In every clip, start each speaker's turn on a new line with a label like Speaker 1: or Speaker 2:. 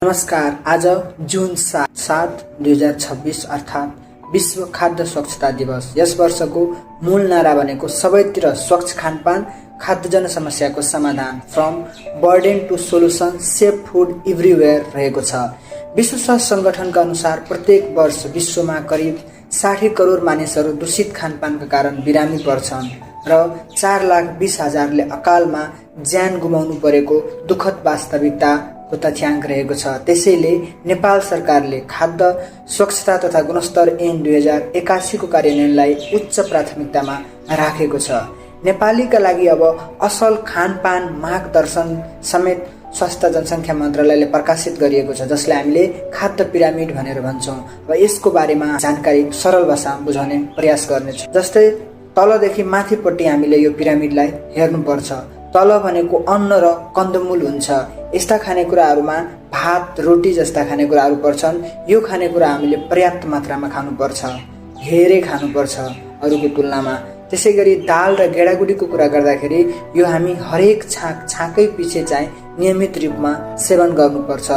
Speaker 1: नमस्कार। आज जुन 7, 2026 अर्थात् विश्व खाद्य स्वच्छता दिवस। यस वर्षको मूल नारा भनेको सबैतिर स्वच्छ खानपान, खाद्यजन्य समस्याको समाधान, from burden to solution, safe food everywhere रहेको छ। विश्व स्वास्थ्य संगठनका अनुसार प्रत्येक वर्ष विश्वमा करिब 60 करोड मानिसहरू दूषित खानपानका कारण बिरामी पर्छन् र 4,20,000ले अकालमा ज्यान गुमाउनु परेको दुःखद वास्तविकता तथ्याङ्क रहेको छ। त्यसैले नेपाल सरकारले खाद्य स्वच्छता तथा गुणस्तर ऐन 2081 को कार्यान्वयनलाई उच्च प्राथमिकतामा राखेको छ। नेपालीका लागि अब असल खानपान मार्गदर्शन समेत स्वास्थ्य जनसङ्ख्या मन्त्रालयले प्रकाशित गरिएको छ, जसलाई हामीले खाद्य पिरामिड भनेर भन्छौँ। र यसको बारेमा जानकारी सरल भाषामा बुझाउने प्रयास गर्नेछु। जस्तै तलदेखि माथिपट्टि हामीले यो पिरामिडलाई हेर्नुपर्छ। तल भनेको अन्न र कन्दमूल हुन्छ। यस्ता खानेकुराहरूमा भात, रोटी जस्ता खानेकुराहरू पर्छन्। यो खानेकुरा हामीले पर्याप्त मात्रामा खानुपर्छ, धेरै खानुपर्छ अरूको तुलनामा। त्यसै गरी दाल र गेडागुडीको कुरा गर्दाखेरि यो हामी हरेक छाकै पछि चाहिँ नियमित रूपमा सेवन गर्नुपर्छ।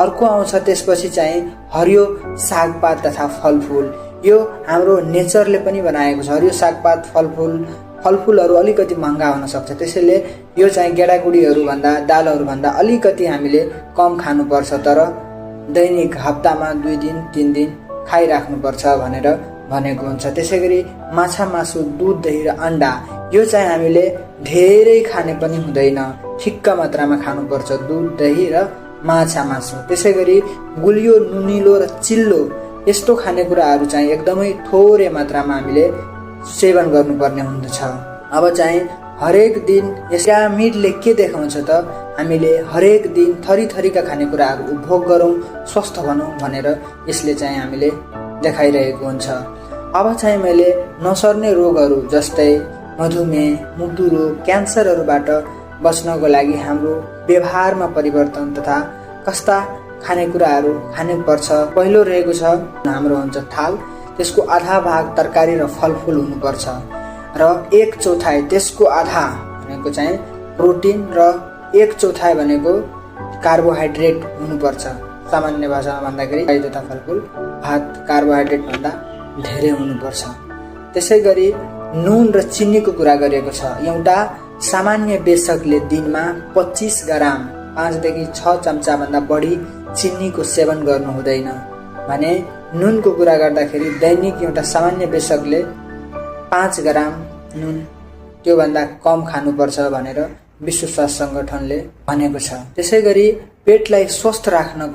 Speaker 1: अर्को आउँछ त्यसपछि चाहिँ हरियो सागपात तथा फलफुल। यो हाम्रो नेचरले पनि बनाएको छ। हरियो सागपात, फलफुलहरू अलिकति महँगा हुन सक्छ, त्यसैले यो चाहिँ गेडागुडीहरू भन्दा, दालहरू भन्दा अलिकति हामीले कम खानुपर्छ, तर दैनिक हप्तामा 2 दिन 3 दिन खाइराख्नुपर्छ भनेर भनेको हुन्छ। त्यसै गरी माछा, मासु, दुध, दही र अन्डा, यो चाहिँ हामीले धेरै खाने पनि हुँदैन, ठिक्क मात्रामा खानुपर्छ दुध, दही र माछा, मासु। त्यसै गरी गुलियो, नुनिलो र चिल्लो यस्तो खानेकुराहरू चाहिँ एकदमै थोरै मात्रामा हामीले सेवन गर्नुपर्ने हुँदछ। अब चाहिँ हरेक दिन यस पिरामिडले के देखाउँछ त, हामीले हरेक दिन थरीथरीका खानेकुराहरू उपभोग गरौँ, स्वस्थ बनौँ भनेर यसले चाहिँ हामीले देखाइरहेको हुन्छ। अब चाहिँ मैले नसर्ने रोगहरू जस्तै मधुमेह, मुटु रोग, क्यान्सरहरूबाट बच्नको लागि हाम्रो व्यवहारमा परिवर्तन तथा कस्ता खानेकुराहरू खानुपर्छ। पहिलो रहेको छ हाम्रो हुन्छ थाल। त्यसको आधा भाग तरकारी र फलफुल हुनुपर्छ र 1/4 त्यसको आधा भनेको चाहिँ प्रोटिन र 1/4 भनेको कार्बोहाइड्रेट हुनुपर्छ। सामान्य भाषामा भन्दाखेरि तरकारी तथा फलफुल, भात कार्बोहाइड्रेट भन्दा धेरै हुनुपर्छ। त्यसै गरी नुन र चिनीको कुरा गरिएको छ। एउटा सामान्य बेसकले दिनमा 25 ग्राम 5 देखि 6 चम्चा भन्दा बढी चिनीको सेवन गर्नु हुँदैन भने नुनको कुरा गर्दाखेरि दैनिक एउटा सामान्य बेसकले 5 ग्राम नुन त्योभन्दा कम खानुपर्छ भनेर विश्व स्वास्थ्य संगठनले भनेको छ। त्यसै गरी पेटलाई स्वस्थ राख्नको